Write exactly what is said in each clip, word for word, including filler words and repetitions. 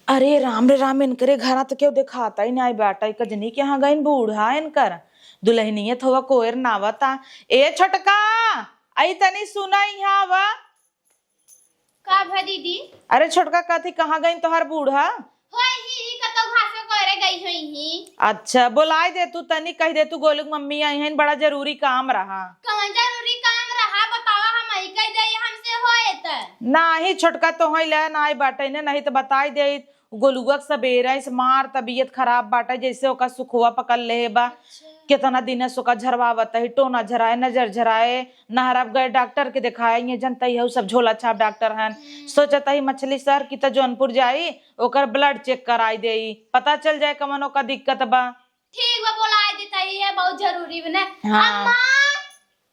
अरे राम रे राम, इनकरे घरा त केहू देखाता ही नाई बाटा। ई कजनी के यहाँ गइन बूढ़ा इनकर? दुलहिनिया थोआ कोयर नावता। ए छोटका, आई तनी सुना, यहाँ आवा। का भा दीदी? अरे छोटका, कथी कहाँ गइन तोहार बूढ़ा? होई ही, ही कतौ घासे कोयरे गई होई ही। अच्छा, बोलाइ दे तू तनी, कहि दे तू गोलू के मम्मी आई हैं, बड़ा जरूरी काम रहा। कवन जरूरी काम रहा, बतावा, हम ही कहि दे, हमसे होए त। नाही छोटका, तोहई ले नाई बाटे ने, नहीं त बताइ दे। गोलुआ के सबेरे से मार तबीयत खराब बाटे, जैसे ओका सुखवा पकड़ लेहे बा। अच्छा। केतना दिन से ओका झरवावत ही, टोना झराए, नजर झराए, नहरप गए डॉक्टर के देखाए, ये जनतै हउ सब झोला छाप डॉक्टर हन। हम्म। सोचत ही मछली शहर की त जौनपुर जाई, ओकर blood check कराई देई, पता चल जाए कवन ओका दिक्कत बा। ठीक बा, बोलाए देता ही है, बहुत जरूरी बा ना। हाँ। अम्मा,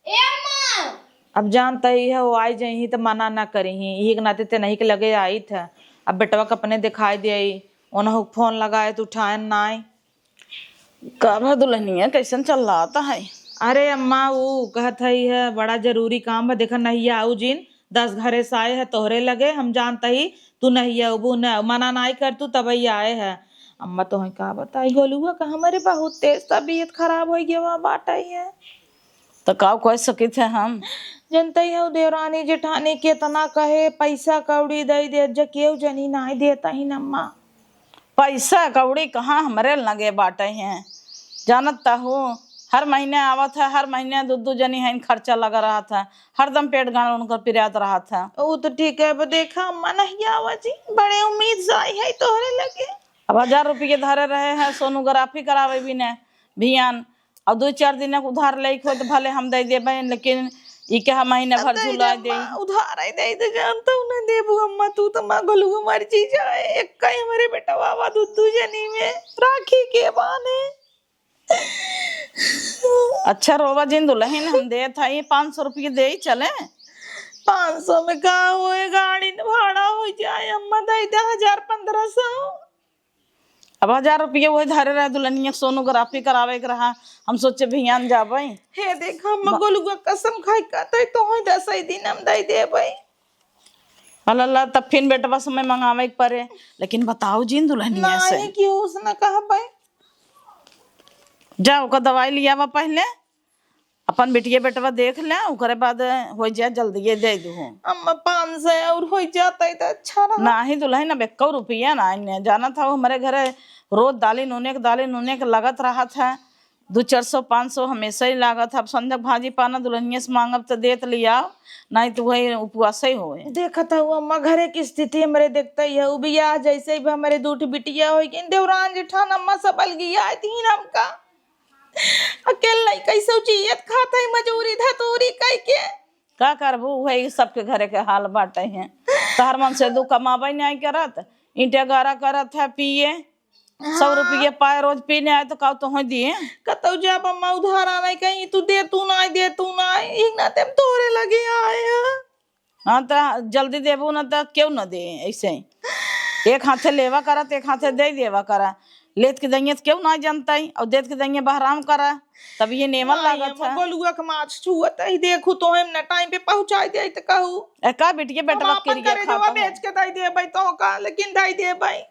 ए अम्मा। अब जानत ही है, वो आई जइही त मना ना करिही, यही के नाते ते नहीं के लगे आइत है। अब बेटवा के अपने देखाई देई, ओनहु के फोन लगाए त उठाएन नाई। का भा दुलहिनिया, कैसन चल रहा है? अरे अम्मा, ऊ कहत हई है, बड़ा जरूरी काम बा, देखा नहीं आऊ जिन, दस घरे से आए है तोहरे लगे, हम जानत ही तू नहीं अबू न, मना नाई कर तू, तबही आए है। अम्मा तोहई का बताई, गोलुआ का हमरे बहुत तेज तबीयत खराब होइ गवा बाटे है। त का कह सकित है हम? जनतै हउ देवरानी जेठानी केतना कहे, पैसा कौड़ी दइ दे, जे केहू जनी नाई देता ही न अम्मा। पैसा कौड़ी कहाँ हमरे लगे बाटे हैं, जानत त हो, हर महीने आवत है, हर महीने दू दू जनी हैं, खर्चा लगा रहत है, हरदम पेट गांड उनकर पिरात रहत है। ऊ तो ठीक है, अब देखा अम्मा नहीं आवा जी, बड़े उम्मीद से आई है तोहरे लगे। अब हजार रुपये धरे रहे हैं सोनोग्राफी करावे बिने भियान, और दो चार दिन के उधार लेके हो तो भले हम दे देबे, लेकिन ई के हम महीने भर अरे झुला दे। अम्मा, उधार ही दे दे, जानता हूँ ना देबू अम्मा, तू तो माँ गोलुआ मर जी जाए, एक का ही हमारे बेटा बाबा दू दू जनी में राखी के बाने। अच्छा रोवा जिन दुलहिन, हम देत हई पाँच सौ रुपये दे ही चले। पाँच सौ में का होए, गाड़ी न भाड़ा हो जाए अम्मा, दे दे हजार पन्द्रह सौ। अब हजार रुपये वही धरे रहे, दुलहिनिया के सोनोग्राफी करावे के रहा, हम सोचे भियान जाबे। हे देख, हम बा- गोलुआ कसम खाई कहते तो वही दस ही दिन हम दे देबे। अल्लाह, तब फिर बेटवा समय मंगावे के पड़े, लेकिन बताओ जिन दुलहिनिया से। नहीं, क्यों उसने कहा भाई? जा, ओकर दवाई लियावा पहले, अपन बिटिया बेटवा देख ले, ओकरे बाद हो जाए, जल्दी ये दे दू। अम्मा, पाँच सौ और हो जाता है तो अच्छा रहा। नाही दुलहिन, अब एक्को रुपया नाही ने, जानत हउ हमरे घरे रोज दाली नूने के, दाली नूने के लगत रहत है, दू चार सौ, पाँच सौ हमेशा ही लागत है। अब संझक भाजी पाना दुलहिनिया से मांगब त देत लियाओ, नाही त वही उपवास ही होए। देखत हउ अम्मा, घरे की स्थिति हमरे देखते ही है, उ बियाह जैसे ही हमरे दू ठे बिटिया होइ गइन, देवरान जेठान अम्मा सब अलगिया आए तीन हमका। अकेले कैसे जियत खात है, मजूरी धतूरी कई के। का करबू, उहे सबके घरे के हाल बाटे हैं। तहर मन से दू कमाबे नहीं करत, ईंटे गारा करत है पिए, सौ हाँ। रुपये पाए रोज पीने आए तो का तोहई दिए? कतौ जाब अम्मा उधार आने कहीं, तू दे तू ना, दे तू ना, एक नाते हम तोरे लगे आए हैं। हाँ, त जल्दी देबू न त केहू न दे। ऐसे ही एक हाथे लेवा करा त एक हाथे दे देवा करा। लेत के दइये त केहू ना जनता ही, और देत के दइये बहराम करा, तब ये नेमन नहीं, लागत हम है। गोलुआ के माछ छुअत ही, देखू तो हम ना टाइम पे पहुँचाई दे त कहू। ए, का बिटिया हम बेटवा आपन किरिया करे खात देवा हूँ। बेच के दे देबै तो का, लेकिन दे देबै।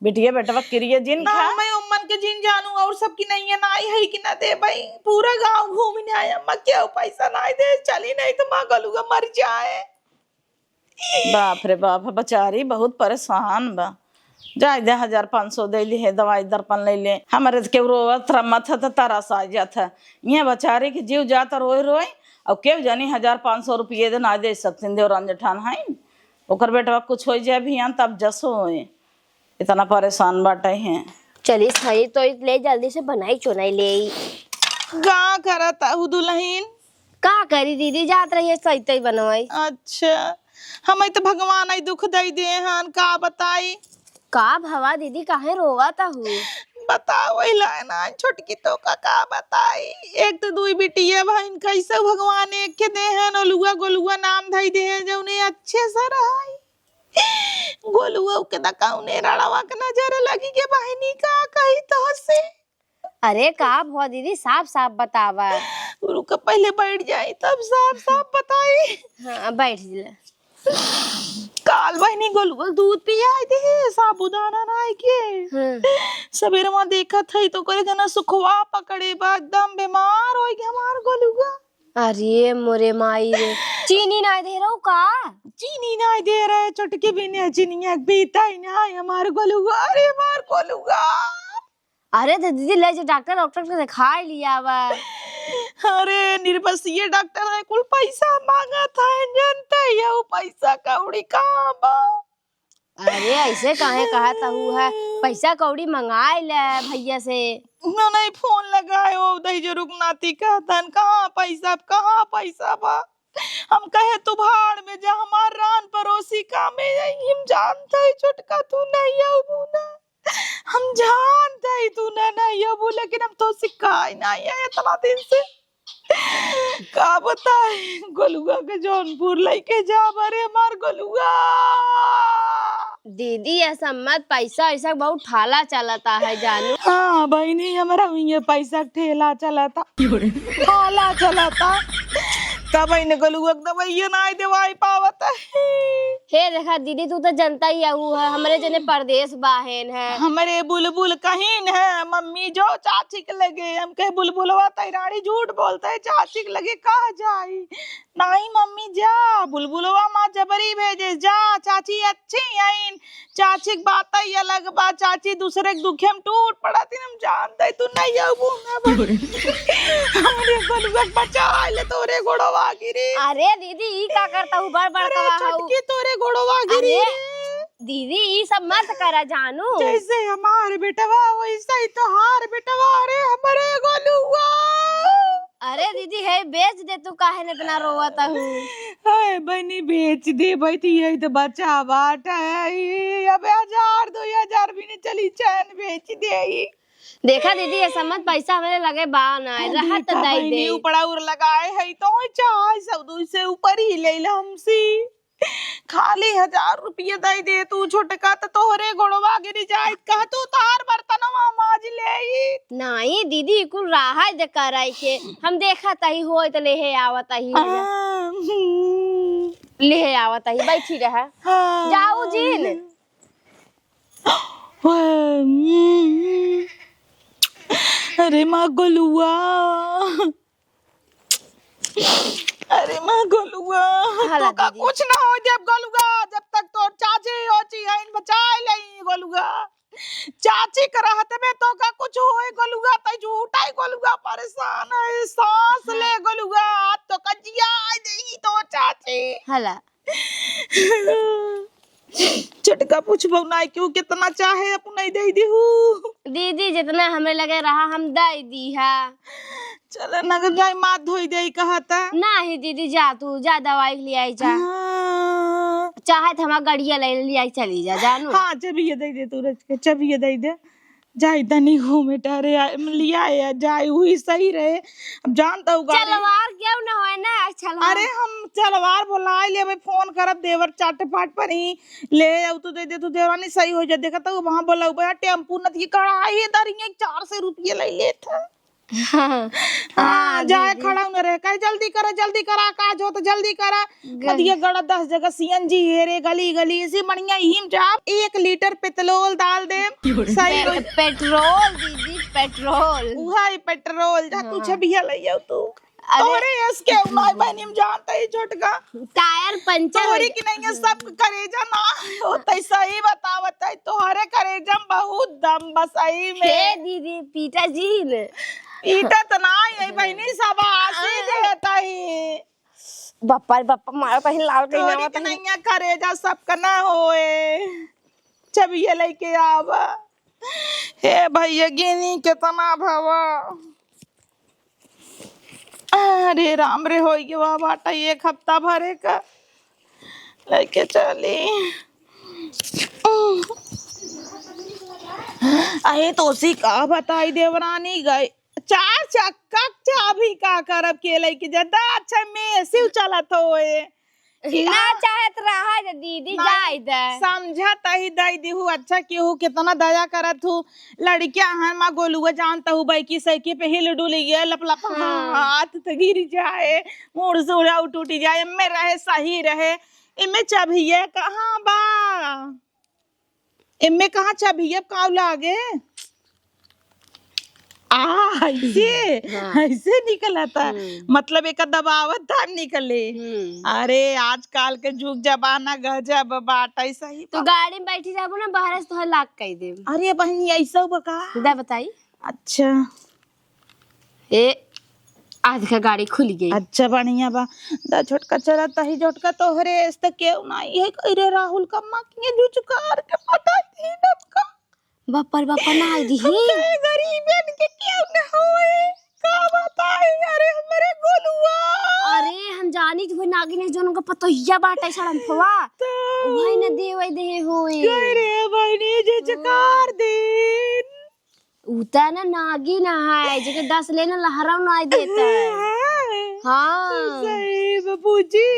बिटिया बेटवा किरिया जिन ना, खा। मैं उम्मन के जिन जानू और सबकी नहीं है, ना आई है कि ना देबै। पूरा गाँव घूमने आया, अम्मा केहू पैसा ना दे, चली नहीं तो माँ गोलुआ मर जाए। बाप रे बाप, बेचारी बहुत परेशान बा। जाए दे, हजार पाँच सौ दे ली है, दवाई दर्पण ले ले। हमरे त केहू रोवत रमत है त तरस आ जात है। ये बेचारी के जीव जात रोए रोए, और केहू जानी हजार पाँच सौ रुपये दे ना दे सकतीन, देवरान जेठान है। ओकर बेटवा कुछ हो जाए भियान तब जस होए। इतना परेशान बाटे हैं। चली सही तो ले जल्दी से बनाई चुनाई ले आई। का करत आहू दुलहिन? का करी दीदी, जात रही है सही तई बनवाई। अच्छा, हमें तो भगवान आई दुख दई दे हन, का बताई? का भवा दीदी, काहे रोवत आहू? बताओ, वही लायना छोटकी तो का, का बताई? एक तो दुई बिटिया बहिन कैसे भगवान एक के दे हन, ओलुआ गोलुआ नाम धई दे हन, जौने अच्छे से रहाई। गोलुआ के दकाउने रड़वा के नजर लगी के बहिनी, का कही तोहसे? अरे का भवा दीदी, साफ साफ बतावा। रुक, पहले बैठ जाई, तब साफ साफ बताई। हाँ, बैठ जिला। का काल बहिनी गोलुआ दूध पियाई दे, साबूदाना नाई के। हाँ। सबेरवा देखत हई तो करे जना सुखवा पकड़े बा, एकदम बीमार होई गए हमार गोलुआ। अरे मोरे माई रे, चीनी नाई दे रहू का? चीनी नाई दे रहे, छोटकी बिने चीनिया पीता ही नाई हमार गोलुआ। अरे हमार गोलुआ। अरे तो दीदी, ले जो डॉक्टर, डॉक्टर के दिखाई लिया बा। अरे निर्बसिये डॉक्टर है, कुल पैसा मांगत है, जनते ही है, उ पैसा कौड़ी कहाँ बा? अरे ऐसे काहे कहत हऊ है, पैसा कौड़ी मंगाए ले भैया से। ना, नहीं, फोन लगाए हो, दही जो रुक नाती कहतन, कहाँ पैसा, कहाँ पैसा बा? हम कहे तू भाड़ में जा, हमार रान परोसी कामे आई, हम जानते ही छोटका तू नहीं अबू ना। हम जानते ही तू ना नहीं अबू, लेकिन हम तो सिखाई नहीं है इतना दिन से। का बताए, गोलुआ के जौनपुर लेके जा, अरे हमार गोलुआ। दीदी, ऐसा मत, पैसा ऐसा बहुत ठाला चलता है जानू। हाँ बहिनी, हमरा हुइये पैसा ठेला चलता, ठाला चलता। तब इन गोलुआ के दवाइये नाई देवाई पावत है। हे देखा दीदी, तू तो जनता ही आहू है, हमरे जने परदेस बाहेन है। हमरे बुलबुल कहीन है, मम्मी जो चाची के लगे, हम कहे बुलबुलवा तैराड़ी झूठ बोलता है, चाची के लगे कहा जाई। नाई मम्मी जा, बुलबुलवा माँ जबरी भेजे, जा चाची अच्छी आइन, चाची के बात ही अलग बा, चाची दूसरे के दुखे में टूट पड़त ही, हम जानते तू नहीं अबू ना बा। हमरे गोलुआ के बचा ले तोरे गोड़वा गिरी। अरे दीदी, ई का करता हूँ, बड़ बड़ अरे कवा हऊ। छोटकी तोरे गोड़वा गिरी अरे रे। दीदी, ई सब मत करा जानू। जैसे हमार बेटवा वैसे ही तोहार बेटवा, अरे हमरे गोलुआ। अरे दीदी, है बेच दे तू, काहे न इतना रोवत हऊ? हाय बहिनी, बेच दे भाई, तू यही तो बचा बाट है। ई अबे हजार दो हजार भी नहीं चली, चैन बेच दे ई। देखा दीदी, ये समझ पैसा हमरे लगे बा ना, हाँ, रहत देखा दई बहिनी, दे। उपड़ा उर लगाए है तो चाहे सब दू से ऊपर ही ले ले हमसे। खाली हजार रुपये दे दे तू छोटका, त तोहरे गोड़वा गिरी जाइत, कह तू तार बर्तनवा माज ले। नाई दीदी, कुल रहा दे कराई के, हम देखत ही होई त लेहे आवत ही। हाँ, हम्म। लेहे आवत ही, बैठी रहा। हाँ। जाऊ जिन। हम्म। अरे माँ गोलुआ। अरे माँ गोलुआ, हाला तोका दीदी। कुछ ना हो जब गोलुआ, जब तक तोर चाची ओची आइन बचाए लई गोलुआ। चाची के रहते में तोका कुछ होए गोलुआ, तै झूठा ही गोलुआ परेशान है, सांस हाँ। ले गोलुआ, तोका जिया दे तोर चाची। हाला। छोटका पूछबो नाई कि उ कितना चाहे, अपने दे दिहू। दीदी, जितना हमरे लगे रहा, हम दे दी है। चल ना, जाई माथ धोई दे कहता। नाही दीदी, जा तू, जा दवाई ले आई जा। हाँ। चाहे तो हमार गड़िया ले, ले आई चली जा, जानू। हाँ, चाबिया दे दे तू रच के, चाबिया दे दे। जाई तनी घूमे टहरे आ-, लिया आया जाई, उही सही रहे। अब जानता हूँ गाड़ी। चलवार क्यों ना होए ना, चलवार। अरे हम चलवार बोलाए ले, अबे फोन करब देवर चाटपाट पर ही ले आऊ तो दे दे तू देवरानी, सही हो जा। देखा तो वहाँ बोला हुआ है टेम्पू नदी कढ़ाई है दरिया चार सौ रुपये ले लेत है। हाँ, हाँ, जाए दीदी। खड़ा न रहे, कहे जल्दी करा, जल्दी करा, काज हो तो जल्दी करा। ग- नदिया गड़ा दस जगह सीएनजी हेरे गली गली, इसी मणिया इहिम जाब, एक लीटर पेट्रोल डाल दे। सही पे-, हो। पेट्रोल दीदी, पेट्रोल। उहाई पेट्रोल, जा तू हाँ। छबिया लइया तू। अरे। तोहरे यस के उनाई बहनी हम जानता ही छोटका। टायर पंचर हो तोहरे जा- की नहीं है, सब करेजा ना होता ही, सही बतावत है, तोहरे करेजा में बहुत दम बा सही में। हे दीदी, पीटा जी ने। पीटा तो ना है बहनी, सब आसी हाँ। देता ही। बप्पा रे बप्पा, मारो कहीं लाल कहीं ना तोहरे होता की है। नहीं है करेजा, सबका ना होए। छबिया लेके आवा। हे भैया, गिनी कितना भवा। अरे राम रे, होई गवा बाटा एक हफ्ता भरे का। लेके चली। अहे तोसी का बताई देवरानी गई। चार चक्का के चाबी का करब के लेके जा। दा अच्छा में सिव चलत होए। ना चाहत रहा जे दीदी नहीं, जाए दे। समझत ही दई दिहू, अच्छा केहू कितना दया करत हू। लड़कियां हन माँ गोलुआ जानत हू, बाइकी साइकिल पे हिल डुल गया, लप लप हाँ। हाथ त गिर जाए, मुड़ सुड़ा टूट जाए, में रहे सही रहे। एमे चाबिया कहाँ बा? एमे कहाँ चाबिया काव लागे? आ, ऐसे, हाँ। ऐसे निकलता। हम्म। मतलब, एक दबावत धान निकले। हम्म। अरे, आजकल के जुग जमाना गजब बाटे, सही तो बा। गाड़ी में बैठी जाबो ना, बाहर से तोहर lock कर देब। अरे बहिनी, ऐसा बा का? दा बताई। अच्छा। ए, आज का गाड़ी खुल गई। अच्छा, बढ़िया बा। दा छोटका, चला तही छोटका, तोहरे एस त केहू नाई है, कह रे राहुल का माँ के जुचकार के पता ही न का। बापर, बापर, ना आई दी। हम कहे गरीबन के केहू न होए, का बताई, अरे हमरे गोलुआ। अरे, हम जानी थी, वही नागिन है, जोन उनका पतोहिया बाटे सड़न फवा। तो वही न देवे दे होए। कह रे बहिनी, जे चकार दिन। उ त ना नागिन है, जेके डस लेना लहराव नाई देता है। हाँ। हाँ। सही बाबूजी।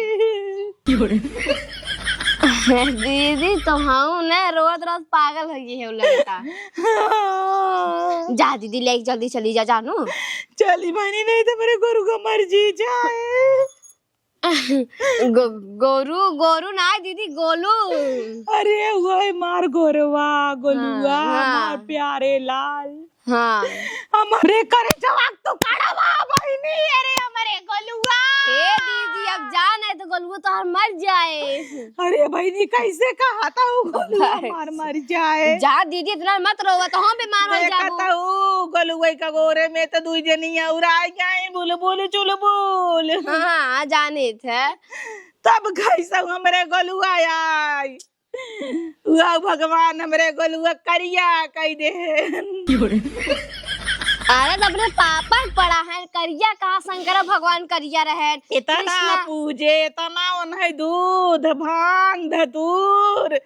दीदी, तो हम ना रोत रोत पागल हो गई है उ लड़का। हाँ। जा दीदी, ले जल्दी चली जा जानू। चली बहिनी, नहीं तो मेरे गोरू का मर्जी जाए। गो-, गोरू, गोरू ना दीदी, गोलू। अरे, वही मार गोरवा, गोलुआ, हाँ, हाँ। मार प्यारे लाल। हाँ। हमरे करे जवाक तो कड़वा बहिनी, अरे हमरे गोलुआ। ए दीदी, अब जा नहीं तो गोलुआ तो हर मर जाए। अरे बहिनी, कैसे कहा था वो गोलुआ बस। मार मर जाए। जा दीदी, इतना मत रोवा, तो हम बीमार हो देखा जाबो। था वो गोलुआ का गोरे में तो दुई जनी और आ गए, बुलबुल चुलबुल। हाँ, हाँ, जाने थे। तब कैसे हमरे गोलुआ आई? उहा भगवान हमरे गोलुआ करिया कई देहेन। अरे, तो अपने पापा के पड़ा है, करिया कहाँ, शंकर भगवान करिया रहे। इतना कृष्णा। पूजे, इतना उन्हें दूध, भांग, धतूर,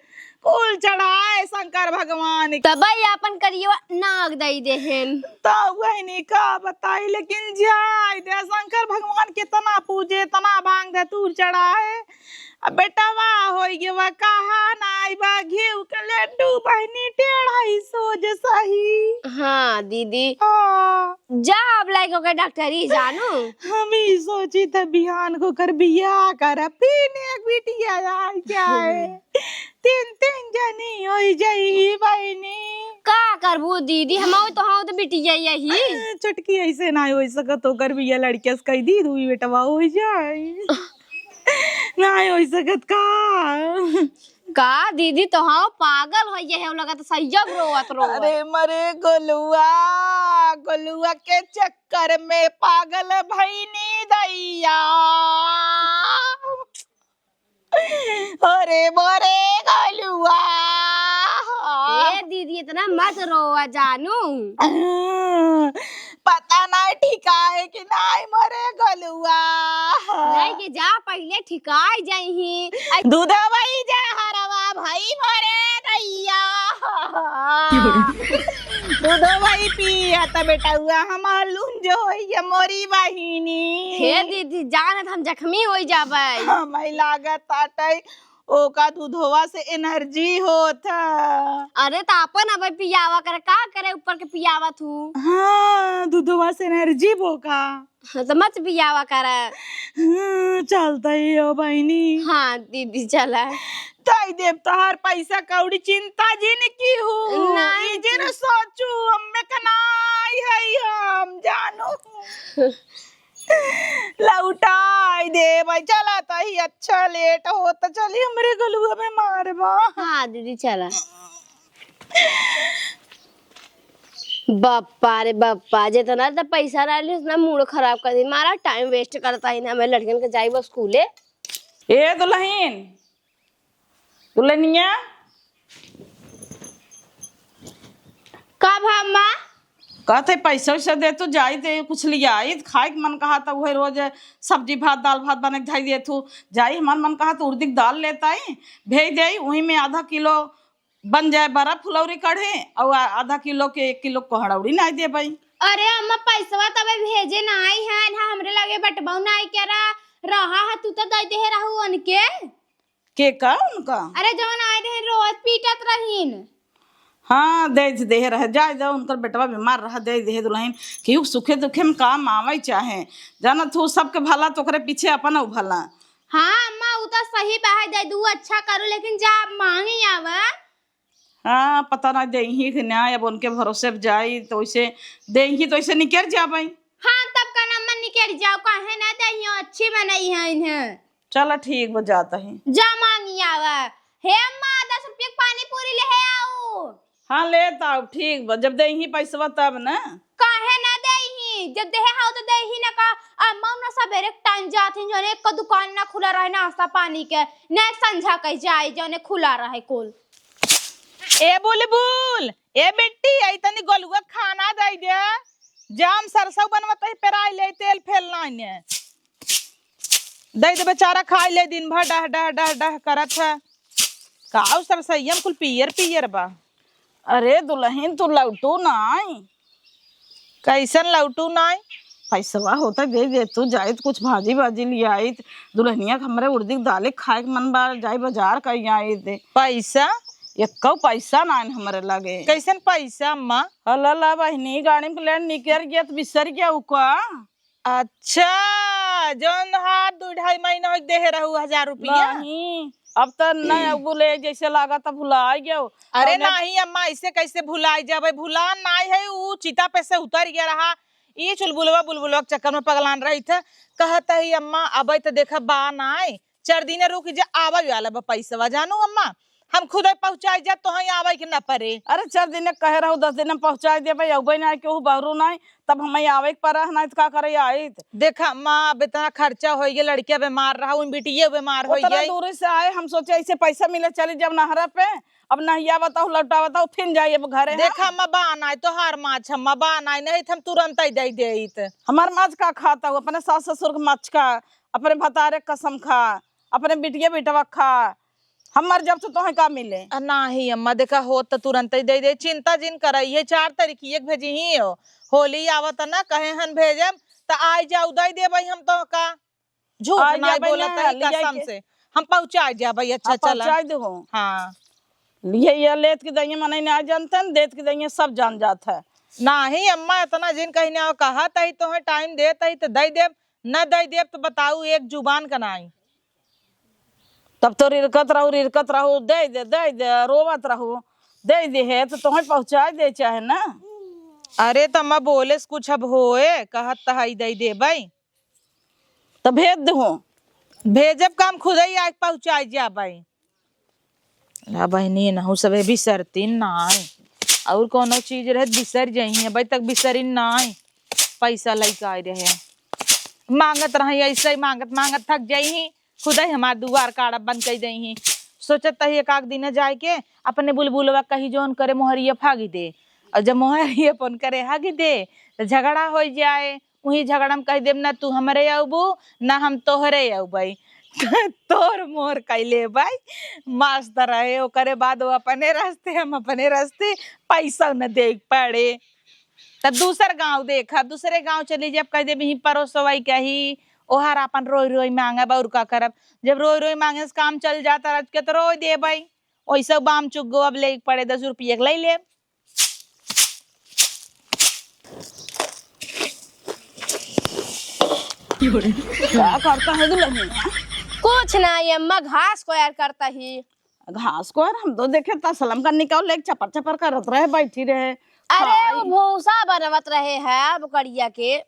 कुल चढ़ाए शंकर भगवान के। तब ही अपन करिया नाग दई देहेन। तो वही नहीं का बताई, लेकिन जाय दे, शंकर भगवान के इतना पूजे, इतना भांग धतूर चढ़ाए, अब बेटवा होई गवा, कहा नाई बा घीव के लड्डू बहिनी, टेढ़ा ही सोझ सही। हाँ दीदी। हाँ। जा अब लाइक ओकर डॉक्टरी जानू। हम ही सोची त बिहान को कर बियाह कर, फिर एक बिटिया आ जाए। तीन तीन जनी होई जाई बहिनी। का करबू दीदी, हम तो, हम तो बिटिया यही। छोटकी ऐसे ना होई सकत, ओकर बियाह लड़किया से कई दी, दुई बेटवा होई जाए। नाय होई सकत का? का दीदी, तो हाँ पागल हो गए है, लगा तो सही जब रोवत रोवत। अरे मरे गोलुआ, गोलुआ के चक्कर में पागल भईनी दैया। अरे मरे गोलुआ। ए दीदी, इतना मत रोवा जानू। पता नहीं ठिकाए कि नाई मरे गोलुआ। नहीं के जा, पहिले ठिकाए जाइही। दूधवई जा हरवा भई मरे दैया। दूधवई पिया त बेटउआ हमार लुंज होइया मोरी बहिनी। हे दीदी, जानत हम जख्मी होई जाबै। हमै लागत आटै ओका दूधवा से energy होत ह। अरे त आपन अबै पियावा करे, का करे ऊपर के पियावत हू? हाँ, दूधवा से energy बोका। हाँ, त मत पियावा करे। हाँ, चलत ही हो बहिनी। हाँ दीदी, चला। ताई देव तोहार पैसा कौड़ी चिंता जिन की हू। नहीं। ई जिन सोचू, हम्मे कनाई है हम जानू। लौटाई दे भाई, चला ताई, अच्छा लेट होत, चली हमरे गलुआ में मारबा। हाँ दीदी, चला। बप्पा रे बप्पा, जितना त पैसा रहली, उतना मूड खराब कर दी। मारा time waste करता ही ना, हमें लड़कन के जाई बस स्कूले। ए दुल्हन, दुल्हनिया। का भा अम्मा? कहत है पैसा वैसा दे तू, जाई दे कुछ लियाई, खाए के मन कहा त उहे रोज सब्जी भात, दाल भात बने के धई दे तू। जाई हमार मन कहा त उड़दी के दाल लेत आई, भेज देई, उही में आधा किलो बन जाए बरा फुलौरी कढ़े, और आ-, आधा किलो के एक किलो कोहड़ौरी नाई देबई। अरे अम्मा, पैसवा तबे भेजे नाई है ना, हमरे लगे बटबौ नाई के रहा, रहा है, तू तो दे दे रहू उनके। के का उनका? अरे जवन आए रहे रोज पीटत रहीन। हाँ, दे दे रहे, जाए दे, उनकर बेटवा बीमार रहा, दे दे दुल्हन, केहू सुखे दुखे में काम आवे चाहे, जानत हूँ सबके भला तो ओकरे पीछे अपन भला। हाँ अम्मा, उ तो सही बात है, दे दू, अच्छा करू, लेकिन जा मांगी आवा। हाँ, पता ना देही कि ना, अब उनके भरोसे अब जाई तो वैसे देही तो वैसे निकल जाबई। हाँ, तब का अम्मा निकल जाओ, काहे ना देही, अच्छी मनई है इन्हें। चला ठीक बा, जाता ही। जा मांगी आवा। हे अम्मा, दस रुपया के पानी पूरी ले हे आऊ। हाँ, लेत आऊ, ठीक बा, जब देही पैसवा तब ना। काहे ना देही? जब देहे हाउ तो देही ना का? अम्मा ना सबेरे के टाइम जात ही, जौने एक दुकान ना खुला रहे नाश्ता पानी के, ना संझा के जाए जौने खुला रहे कुल। ए बुलबुल, ए बिट्टी, आई तनी गोलुआ खाना दे दे। जाम सरसों बनवत ही, पेराई ले, तेल फेल नाई ने। दे दे बेचारा, खाई ले, दिन भर डह, डह, डह, डह करत है। काऊ सरसैया में कुल पियर पियर बा। अरे दुलहिन, तू लौटू नाई? कैसन लौटू नाई? पैसवा होता दे दे, तू जाइत कुछ भाजी बाजी लियाइत, दुलहनिया के हमरे उड़दी के दाले खाए के मन बा, जाई बाजार कई आइत। पैसा? एक्को पैसा नाई हमरे लगे। कैसन पैसा अम्मा? हला ला बहिनी, गाड़ी में लेन निकर गया तो बिसर गया उ का? अच्छा, जौन हाथ दू ढाई महीना होइके देहे रहू हजार रुपया? नहीं, अब त नहीं, अब बोले जैसे लागत अब भुला गयो। अरे तौने नहीं अम्मा, ऐसे कैसे भुलाई जाबे? भुलान नाई है, ऊ चिता पे से उतर गया रहा। ई चुलबुलवा बुलबुलवा के चक्कर में पगलान रही थे। कहत ही अम्मा, अबे त देखा बा नाई, चार दिन रुक जा, आवे वाला बा पैसवा, जानू अम्मा, हम खुदे पहुँचाई जा, तोहई आवे के न परे। अरे चार दिन कहे रहू, दस दिन में पहुँचाई देबे, अउबे ना केहू बहरू नाई, तब हमें आवे के परा है, नाई त का करे आइत। देखा अम्मा, अब इतना खर्चा होइ गया, लड़किया बीमार रहा, उन बिटिया बीमार होइ उतना गई। दूर से आए, हम सोचे ऐसे पैसा मिले चली जब नहरा पे, अब नहीं आवत हो, लौटावत हो, फिर जाई अब घरे, हाँ? देखा अम्मा, बा नाई, तोहार माछ अम्मा, बा नाई, नहीं त हम तुरंत ही दे देइत। हमार माछ का खाता हो, अपने सास ससुर के माछ का, अपने भतारे के कसम खा, अपने बिटिया बेटवा खा, हम मर जाब तो तोहे का मिले? आ, नाही अम्मा, देखा, होत त तुरंतै दे दे, चिंता जिन करा, इहे चार तारीख एक भेजी ही हो, होली आवत ना, कहे हन भेजब, त आइ जाउ, दे देबै हम तोहका। झूठ आई नाही जाबै बोलत ना, ही, लियाई कसम के। से। हम पहुँचाइ जाबै, अच्छा, हाँ, चला। पहुँचाइ देहो। हाँ। लिए ये लेत के दइए, मनई ना जानतन, देत के दइए, सब जान जात है। नाही अम्मा, इतना जिन कहीं ना कहत ही, तोहे टाइम देत ही, त दे देब, न दे देब, त बताऊ, एक जुबान का नाही। तब तो रिरकत रहू, रिरकत रहू, दे दे, दे दे, रोवत रहू, दे दे है तो तोहे पहुँचाए दे चाहे ना। अरे त अम्मा बोले से कुछ अब होए, कहत त हई दे देबै। त भेज देहू। भेजब का हम खुदे ही आके पहुँचाए जाबै। ला बहिनी, नहू सबे बिसरतीन नाई। और कौनो चीज रहे त बिसर जइहीं, अबे तक बिसरिन नाई। पैसा लइके आए रहे। मांगत रही, ऐसे ही मांगत मांगत थक जइहीं। खुदे हमार दुआर काड़ा बंद कइ देइहीं। सोचत ही एक आध दिन जाए के अपने बुलबुलवा कही जौन करे मोहरिया फागी दे। और जब मोहरिया अपन करे हागी दे, त झगड़ा होइ जाए। उही झगड़ा में कहि देब, "ना तू हमरे अउबू, ना हम तोहरे अउबै।" तोर मोर कइ लेबै। मस्त रहे, ओकरे बाद वो अपने रस्ते, हम अपने रस्ते, पैसा न देइ के पड़े। त दूसर गाँव देखब, दूसरे गाँव चली जाब, कहि देब, "इही परोसवई कही, ओहर आपन रोइ रोइ माँगब, अउर का करब?" जब रोइ रोइ माँगे से काम चल जात रह के, त रोइ देबै। ओइसे बाम चुक गो, अब लेइ के पड़े, दस रुपया के लइ लेब। का करता है दुलहिनिया? कुछ ना, ये अम्मा घास कोयर करता ही। घास कोयर? हम तो देखे तसलम का निकाल ले, चपर चपर करत रहे, बैठी रहे। अरे, खाई। वो भूसा बनवत रहे है बकरिया के।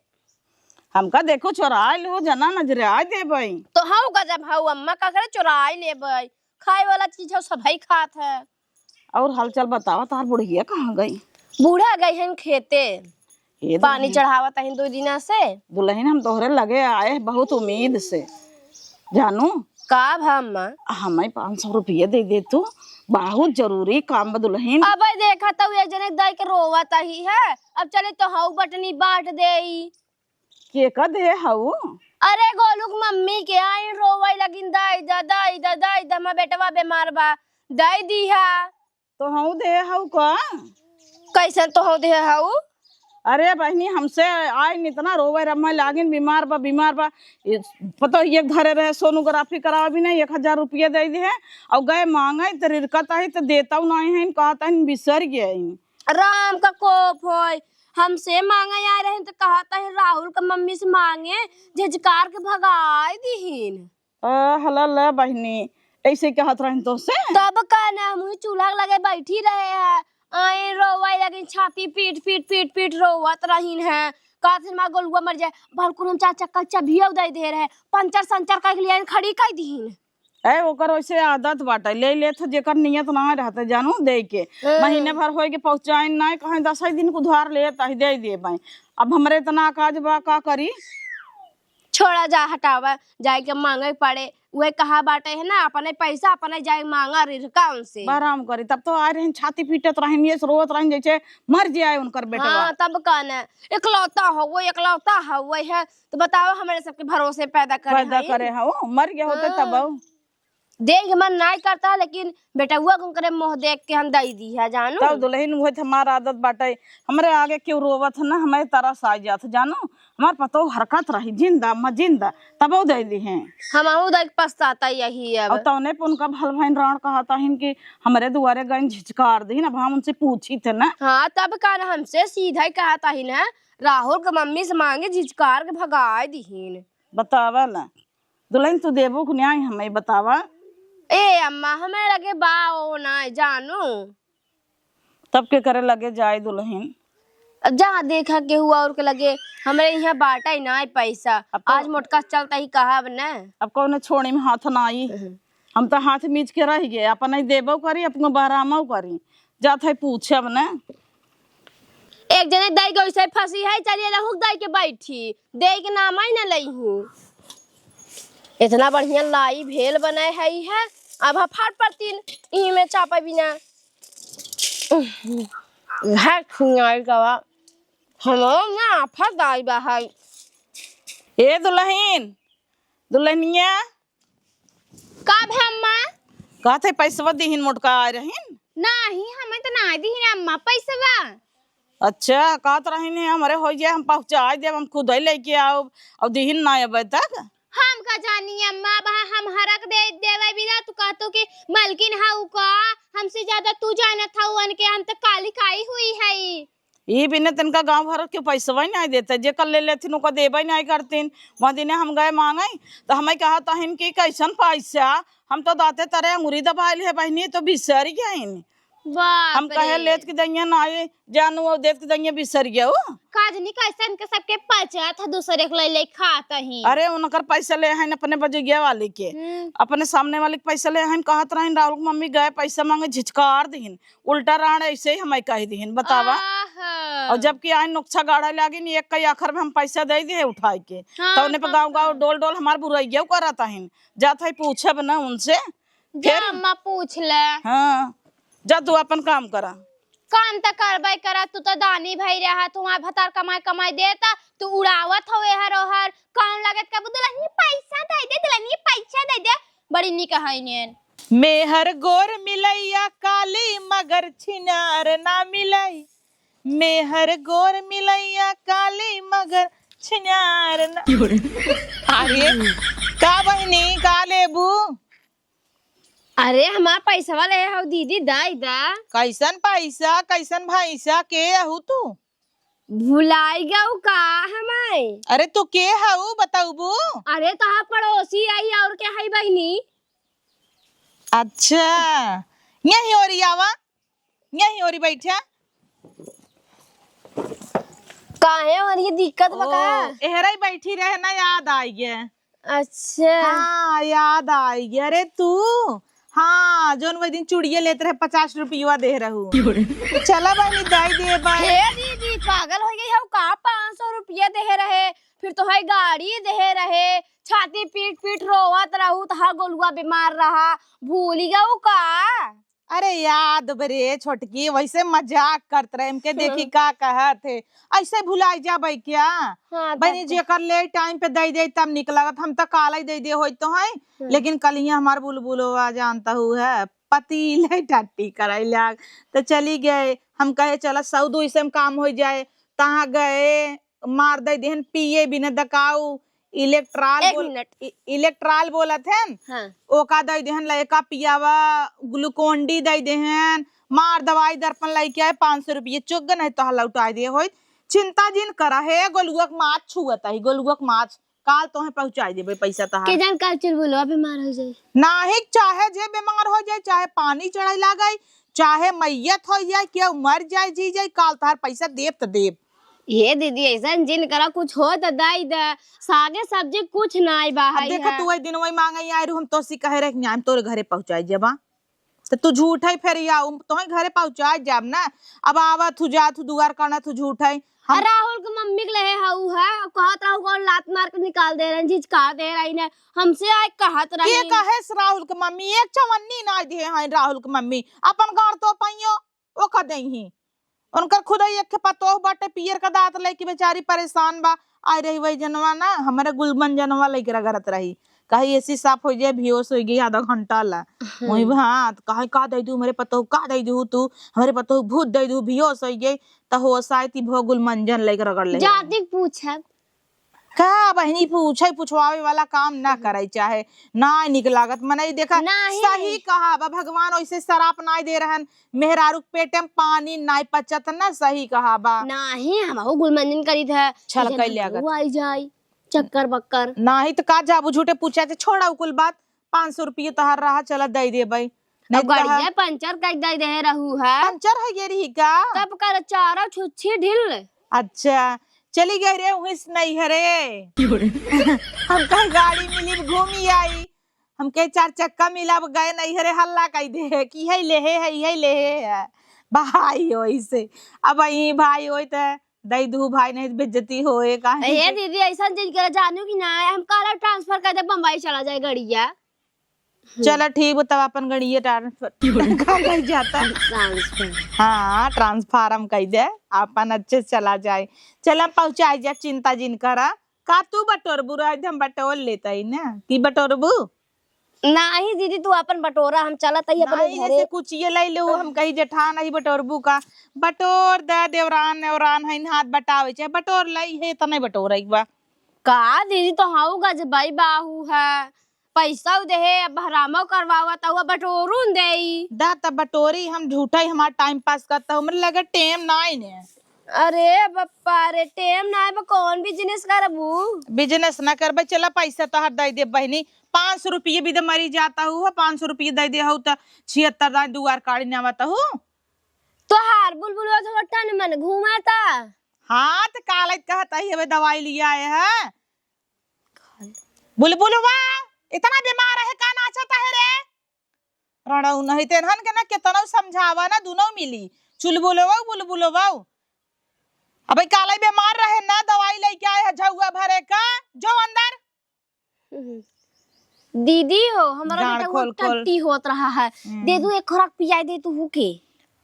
हमका देखो, चोराइ लो, जना नजराइ देबइ। तो हऊ गजब हऊ अम्मा, का करे चोराइ लेबइ? खाए वाला चीज हऊ, सबही खात है। और हालचाल बतावा, तोहार बुढ़िया कहाँ गई? बूढ़ा गई हन खेते, हे पानी दुलहिन। चढ़ावत हन दो दिना से। दुलहिन, हम तोहरे लगे आए हैं बहुत उम्मीद से, जानू। का भा अम्मा? हमें पाँच सौ रुपया दे दे तू, बहुत जरूरी काम बा दुलहिन। अबे देखा तो ये जने दाई के रोवत ही है, अब चले तो हऊ बटनी बांट देई। के का दे हऊ? अरे गोलू के मम्मी के आई रोवै लगिन, "दाई दा, दाई दा, दाई दा, हमार बेटवा बीमार बा, दाई दीहा।" तो हऊ दे हऊ का? कैसन तो हऊ दे हऊ? अरे बहिनी, हमसे आई इतना रोवै रम्मै लागिन, "बीमार बा, बीमार बा।" ये पता एक धरे रहे सोनोग्राफी करावा भी नहीं, एक हजार रुपया दे दे है और गए मांगे तो रिरकत आई तो देता नहीं है, कहता है बिसर गया है। राम का कोप होय, हमसे मांगे आए रहे तो कहता है राहुल का मम्मी से मांगे, झिझकार के भगाए दीहिन। आ, हला ले बहिनी, ऐसे कहत रहन तो से। तब का ना, हम वही चूल्हा के लगे बैठी रहे हैं, आए रोवे लगिन, छाती पीट पीट पीट पीट रोवत रहिन है। कहत हन, "माँ, गोलुआ मर जाए।" बलकुन हम चार चक्का चबियो दे दे रहे, पंचर संचर कर लिए खड़ी कर दीन। ए, ओकर वैसे आदत बाटे, ले लेत ह, जेकर नियत ना रहते जानू, दे के। हम्म। महीने भर होए के पहुँचाइन ना, कहें दस ही दिन के उधार लेत ही, दे देबे। अब हमरे इतना काज बा, का करी? छोड़ा जा, हटावा, जाए के मांगे पड़े। उहे कहा बाटे है ना, अपने पैसा अपने जाए मांगा रिरका उनसे। बराम करी, तब तो आए रहन, छाती पीटत रहन, ये रोवत रहन, जैसे मर जाए उनकर बेटवा। हाँ, तब का ना, इकलौता हउवे, इकलौता हउवे है, तो बताओ, हमरे सबके भरोसे पैदा करे पैदा हई। करे हउ, मर गए होते हाँ। तब। देख के मन नाई करता, लेकिन बेटउआ के उनकरे मुँह देख के हम दई दी है, जानू। तब दुलहिन, उहे त हमार आदत बाटे, हमरे आगे केहू रोवत है ना, हमें तरस आ जात, जानू। हमार पतोह हरकत रही, जिंदा, अम्मा जिंदा, तबो दे दी हैं। हमहू देख पछताता यही अब। और तौने पे उनका भल भाइन राण कहत आहिन कि हमरे दुआरे गइन झिझकार दीन, अब हम उनसे पूछी थे ना। हाँ, तब का ना, हमसे सीधा ही कहत आहिन है, राहुल के मम्मी से मांगे झिझकार के भगाए दीन। बतावा ना, दुलहिन तू देबू कि नाई हमें बतावा। ए अम्मा, हमें लगे बा ओ ना जानू। तब के करे लगे जाए दुलहिन? अब जहाँ देखा केहू और के लगे, हमरे यहाँ बाटा ही ना है पैसा। अब तो आज मोटका चलता ही कहब न। अब कौनो छोड़ी में हाथ ना आई। हम्म। हम तो हाथ मीच के रह गए, अपन ही देबो करी, अपन बहरामो करी। जात है पूछब न। एक जने दाई के वैसे फंसी है, चलिए लहुक दाई के बैठी, दे के नाम ही ना लई हूँ। इतना बढ़िया लाई भेल बनाए है, ई है। अब हम फट पड़तीन, इही में चापा बिना। है खुनाई गवा। हमरो ना आफत आई बा है। ए दुलहिन, दुलहिनिया। का भे अम्मा? कहत है पैसवा दिहिन मोटका आए रहिन। नाही, हमें तो ना दिहिन अम्मा पैसवा। अच्छा, कहत रहिन है हमरे हो जाए, हम पहुँचाए देब, हम खुद ही लेके आउब, और दिहिन ना अबे तक। हम का जानी अम्मा, अब हम हरक दे देवे बिना, तू कहतो कि मलकिन हऊ का, हमसे ज्यादा तू जानत हऊ उनके, हम तो काली काई हुई है। ई बिने तनका गाँव भर के पैसवा ही नाई देते, जेकर ले लेथिन ओकर देबे नाई करतीन। वह दिने हम गए मांगे, तो हमें कहत हइन कि कैसन पैसा, हम तो दाते तरे अंगुरी दबाइल है बहिनी, तो बिसर गइन। बाप हम कहे रे। लेत के दइया नाई जानू, और देत के दइया बिसर गयो। काजनी कैसन के सबके पचा था, दूसरे के ले ले खात ही। अरे उनकर पैसा ले हइन अपने बजुगिया वाली के, हम्म। अपने सामने वाली के पैसा ले हइन, कहत रहिन राहुल के मम्मी गए पैसा मांगे झिझकार दिहिन। उल्टा राण ऐसे ही हमें कह दिहिन, बतावा। आहा। और जबकि आइन नोकछा गाड़े लागिन, एक कई आखर में हम पैसा दे दिए उठाए के। हाँ, तो उन्हें पे हाँ, गाँव गाँव हाँ। डोल डोल हमार बुराइया करत आहिन। जात है पूछब न उनसे। जा फिर? अम्मा पूछ ले। हाँ, जा तू अपन काम करा। काम त करबे करा, तू तो दानी भई रहा, तू वहाँ भतार कमाई कमाई देता, तू उड़ावत हो एहर ओहर। कौन लागत का दुलहिनी पैसा दे दे, दुलहिनी पैसा दे दे, बड़ी निक है नेन। मेहर गोर मिलैया काली मगर छिनार ना मिलाई, मेहर गोर मिलैया काली मगर छिनार ना। अरे का बहिनी, का लेबू? अरे हमार पैसवा ले हऊ दीदी, दाई दा। कैसन पैसा, कैसन भैंसा, के अहू तू? भुलाई गऊ का हमाई? अरे तू के हऊ बतउबू? अरे तोहार पड़ोसी आई और के हई बहिनी? अच्छा, यही ओरी आवा, यही ओरी बैठा। काहे और ये दिक्कत बा का? ओ, एहरा ही बैठी रहे ना, याद आई गए। अच्छा। हाँ, याद आई गए। अरे तू, हाँ, जोन वही दिन चूड़िया लेत रहे, पचास रुपया दे रहू। क्यों रे? चला बहिनी, दाई दे बा। हे दीदी, पागल हो गई हो का? पाँच सौ रुपया दे रहे, फिर तो है गाड़ी दे रहे, छाती पीट पीट रोवत रहू, तो हा गोलुआ बीमार रहा, भूल गऊ का? अरे याद बरे छोटकी, वैसे मजाक करत रहे, हमके देखी का कहत है, ऐसे भुलाई जाबे क्या? हाँ, बहिनी तब जी, एकर ले टाइम पे दे दे तब निक लगत, हम तो काले दे दे होई तो है, हम्म। लेकिन कल ही हमार बुलबुलवा जानता हूँ है, पति ले टट्टी कराई लाग, तो चली गए, हम कहे चला सौ दो से हम काम हो जाए, तहाँ गए, मार दे देहन पिए बिना दकाऊ, इलेक्ट्राल एक बोल-, मिनट। इ-, इलेक्ट्राल बोलत हन, हाँ। ओका दे देहन, लयका पियावा, ग्लूकोन डी दे देहन, मार दवाई दर्पण लइके आए, पाँच सौ रुपये चुग नहीं तो लौटाए दे होई। चिंता जिन करा, हे गोलुआ के माथ छुअत ही, गोलुआ के माथ। काल तोहे पहुँचाइ देबे पैसा तहार। के जान काल चुलबुलवा बीमार होइ जाए। नाहीं, चाहे जे बीमार होइ जाए, चाहे पानी चढ़े लागे, चाहे मइयत होइ जाए, केहू मर जाए, जी जाए, काल तहार पैसा देब त देब। हे दीदी, अइसन जिन करा, कुछ हो त दइ द, सागे सब्जी कुछ नाहीं बा अब है देखा, है। तू वही दिन वही माँगे आए रहू, हम तोसे कहे रहे कि हम तोरे घरे पहुँचाइ देबा। त तू झूठइ फेर आउ, तोहे घरे पहुँचाइ जाब ना। अब आवत हू, जात हू, दुआर करत हू, झूठइ। हम आ राहुल के मम्मी के लेहे हऊ है, कहत रहू कौन लात मार के निकाल दे रही, झिझका दे रही ने, हमसे आए कहत के रही। कहेस राहुल के मम्मी? एक चवन्नी नाहीं देहे हैं राहुल के मम्मी, अपन गाड़ तो पइयो, ओका देही। उनकर खुदइ एक ठे पतोह बाटे, पियर का दाँत लइके बेचारी परेशान बा। आइ रही वही जनवा ना, हमरे गुलमन जनवा लइके रगड़त रही, कही एसी साफ होइ जाए, बेहोश होइ गई आधा घंटा ला। हम्म। वही बात, कहे का दइ दू हमरे पतोह, का दइ दू तू, हमरे पतोह भूत दइ दू, बेहोश होइ गई, त होश आए ती भो गुलमंजन लइके रगड़ ले। जातिक पूछब। का बहिनी पूछे, पुछवावे वाला काम ना करे चाहे, ना निक लागत। मनई देखा, नाहीं। सही कहा बा, भगवान ओइसे सराप नाहीं दे रहन, मेहरारू के पेटे में पानी नाहीं पचत ना, सही कहा बा। नाहीं, हमहू गुलमंजन करीत है, छल जन कइले हमहू आगत। आई जाई, चक्कर बक्कर। नाहीं त का जाबू झूठे पूछे, त छोड़ा उ कुल बात। पाँच सौ रुपये तोहार रहा, चला दइ देबइ। अब नहीं तो गाड़िया कहा पंचर कर दइ दे रहू है। पंचर होइ गए रही का? तब कर चारा छुच्छी ढिल। अच्छा, चली गई रे उहिस नैहरे। हम कहीं गाड़ी मिली घूमी आई, हम कहे चार चक्का मिला, अब गए नैहरे हल्ला कइ दे कि यही लेहे है, यही लेहे है। भाई ओइसे अब यही भाई ओइ त दइ दू भाई, नहीं तो बेइज्जती होए, काहे ए कि दीदी, अइसन चीज करे जानू कि ना, हम काला ट्रांसफर कर दे, बम्बई चला जाए गड़िया। चला ठीक बा, तब अपन गड़िया ट्रांसफर का कही जाता? ट्रांसफर। हाँ, ट्रांसफार्म कह दे, अपन अच्छे से चला जाए। चला पहुँचाए जा, चिंता जिन करा। का तू बटोरबू? रह दे, हम बटोर लेता ही ना। की बटोरबू? नाही दीदी, तू अपन बटोरा, हम चलत हई अपन नाहीं, घरे। जैसे कुछ ये लइ लेउ, हम कही जेठान अही बटोरबू का, बटोर द, देवरान नेवरान हइन, हाथ बटावे, चाहे बटोर लइ, हे त नहीं बटोरइ बा। का दीदी, तो हऊ गजबई बाहू है, पैसा देहे, अब बहरामो करवावत हऊ, बटोरून देई। दा त बटोरी, हम झूठा ही हमार टाइम पास करता हूँ, मेरे लगे टेम नाहीं ने। अरे बप्पा रे, टेम नाहीं बा, कौन बिजनेस करबू? बिजनेस ना करबे, चला पैसा तोहार दइ दे बहिनी, पाँच सौ रुपये भी दे मरी जाता हूँ, पाँच सौ रुपये दइ दे हऊ त छिहत्तर दाई दुआर काढ़ी ना आवत हूँ। तोहार बुलबुलवा तो तन मन घूमता। हाँ, त कालइ कहत ही, हमें दवाई लिया आए है। बुलबुलवा, इतना बीमार है, का नाचत है रे? रणऊ नहीं, तेनहन के ना केतनऊ समझावा ना, दुनऊ मिली। चुलबुलवऊ, बुलबुलवऊ। अबे कालइ बीमार रहे ना, दवाई लइके आए है झउआ भरे का। जो अंदर। दीदी हो, हमरा गाँड़ बेटा वो खोल खोल। टट्टी होत रहा है। हम्म। दे दू एक खुराक पियाई दे तू हुके।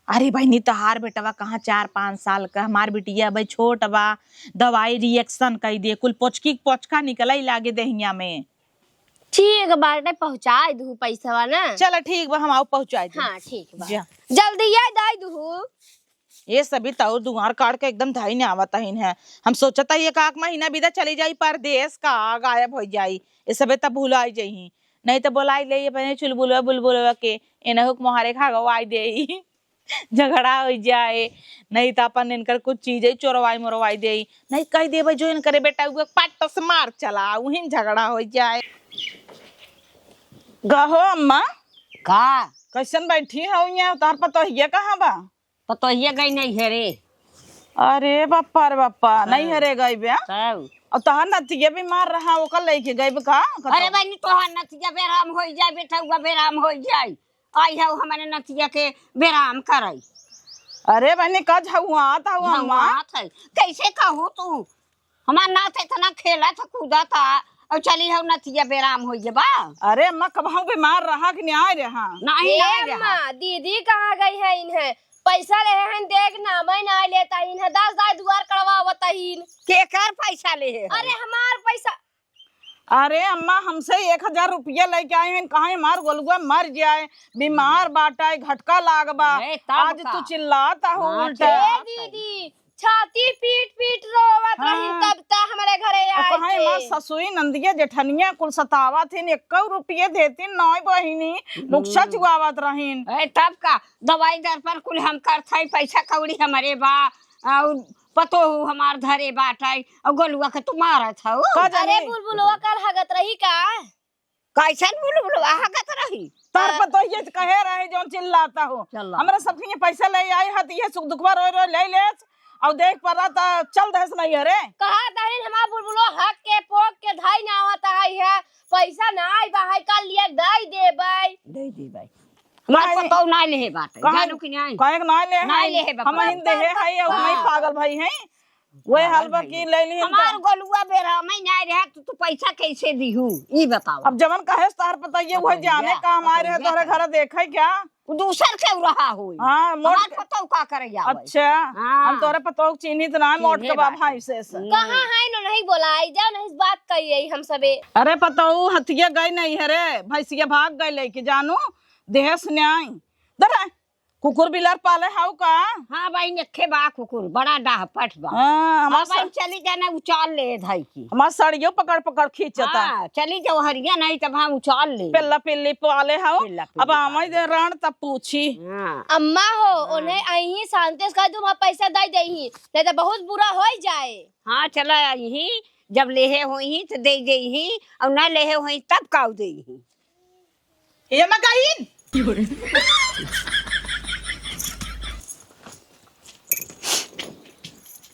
अरे बहिनी, तहार बेटवा कहाँ चार पाँच साल का, हमार बिटिया अबे छोट बा, दवाई रिएक्शन कइ दे, कुल पोचकी के पोचका निकलइ लागे देहिया में। ठीक बाटे, पहुँचाइ दू पैसवा ना। चला ठीक बा, हम आउ पहुँचाइ दू। हाँ, ठीक बा। जा। जल्दी ये दाई दू। ये सभी तऊ दुआर काढ़ के एकदम धाई ने आवत हइन है। हम सोचत हई एक आध महीना बिदा चली जाई परदेस का, गायब होइ जाई। ये सभे तब भुलाई जइहीं। नहीं त बोलाई ले अपने चुलबुलवा बुलबुलवा के, एनहु के मोहारे खा गवाई देई। झगड़ा होइ जाए, नहीं त अपन इनकर कुछ चीजें चोरवाई मोरवाई देई, नहीं कहि देबे जो इनकरे बेटा उहे पाटस मार चला, उहिन झगड़ा होइ जाए। गहो अम्मा। का? कैसन बैठी हऊ यहाँ? तोहर पतोहिया कहाँ बा? पतोहिया गई नैहरे। अरे बप्पा रे बप्पा, हाँ। नैहरे गई बे? तब? और तोहर नतिया बीमार रहा, ओकर लेके गई बे का? अरे बहिनी, तोहर नतिया बेराम होइ जाए, बेटउआ बेराम होइ जाए। आई हऊ हमरे नतिया के बेराम करई। अरे बहिनी, का झउआत हऊ अम्मा? झउआत है। कैसे कहू तू? हमार नात इतना खेलत कूदत और चली हऊ नतिया बेराम होइ गबा। अरे अम्मा, कबहूँ बीमार रहा कि नहीं आए रहा? नहीं, ए नहीं रहा। अम्मा, दीदी कहाँ गई है इन्हें? पैसा लेहे हैं, देख नामइ नाहीं लेता इन्हें, दस दाई दुआर कड़वावत हीन। केकर पैसा लेहे है? अरे हमार पैसा। अरे अम्मा, हमसे एक हजार रुपया लेके आए हैं, कहाँ हमार गोलुआ मर जाए, बीमार बाटे, घटका लाग बा। अरे, तब आज का? तू चिल्लात हऊ हाँ, उल्टा। ए दीदी, छाती पीट पीट रोवत रही हाँ। तब त हमरे घरे और आए कहाँ के। हमार ससुई, नंदिया, जेठनिया कुल सतावत हीन, एक्को रुपये देती नाहीं बहिनी, नुक्सा चुआवत रहीन। ए, तब का? दवाई दर पर कुल हम करत हई, पैसा कौड़ी हमरे बा, और पतोहू हमार धरे बाटइ, अउ गोलुआ के तू मारत हउ। का जानी? अरे बुलबुलवा कल हगत रही का? कइसन बुलबुलवा हगत रही? तोहर पतोहिया त कहे रहे जउन चिल्लात हउ। चल। हमरा सब के पैसा लइ आई ह, त इहे सुख दुखवा रोइ रोइ लइ लेस, अउ देख परा त चल देस नइहरे। कहा तहिन हमार बुलबुलवा हग के पोक के धइ ना आवत है, पैसा नाहीं बा, है कल लिया दइ देबइ। दइ देबइ। हमार पतोहू नाहीं लेहे बाटइ, जानू कि नाहीं? काहे के नाहीं लेहे? नाहीं लेहे बा। हमहिन देहे हई, अउ हमहिं पागल भई हई। वही हाल बा कि लइ लिहन त। हमार गोलुआ बेरा में नाहीं रहे, त तू पैसा कइसे दिहू? ई बतावा। अब जवन कहेस तोहर पतोहिया, उहे जाने का हमार रहे, तोहरे घर देखइ का? उ दूसर केउ रहा होई। हाँ, मोट हमार पतोहू का करइ आवइ? अच्छा, हाँ। हम तोहरे पतोहू के चिन्हित नाहीं, मोट के बा भाई से। कहाँ है नो, नहीं बोला, आई जाओ, नहीं बात कही हम सबे। अरे पतोहू, हथिया गइ नइहरे, भइँसिया भाग गइ लइके, जानू, देहस न्याय। दरे, कुकुर बिलार पाले हउ का? हाँ बहिन, एक्खे बा कुकुर, बड़ा डाहपट बा। हाँ, हमार बहिन, चली जाना, उचाल ले धइ की। हमार सड़ियो पकड़ पकड़ खींचता। हाँ, चली जाओ हरिया, नहीं तब हम उचाल ले। पिल्ला पिल्ली पाले हउ, अब आवइ दे राण तब पूछी। हाँ। अम्मा हो, उन्हें अइहीं शांति से कह दू, वहाँ पैसा दइ देइहीं, नहीं त बहुत बुरा होइ जाए। हाँ, चला अइहीं, जब लेहे होइहीं त दइ देइहीं, अउ न लेहे होइहीं तब काउ देइहीं। ए मगाइन,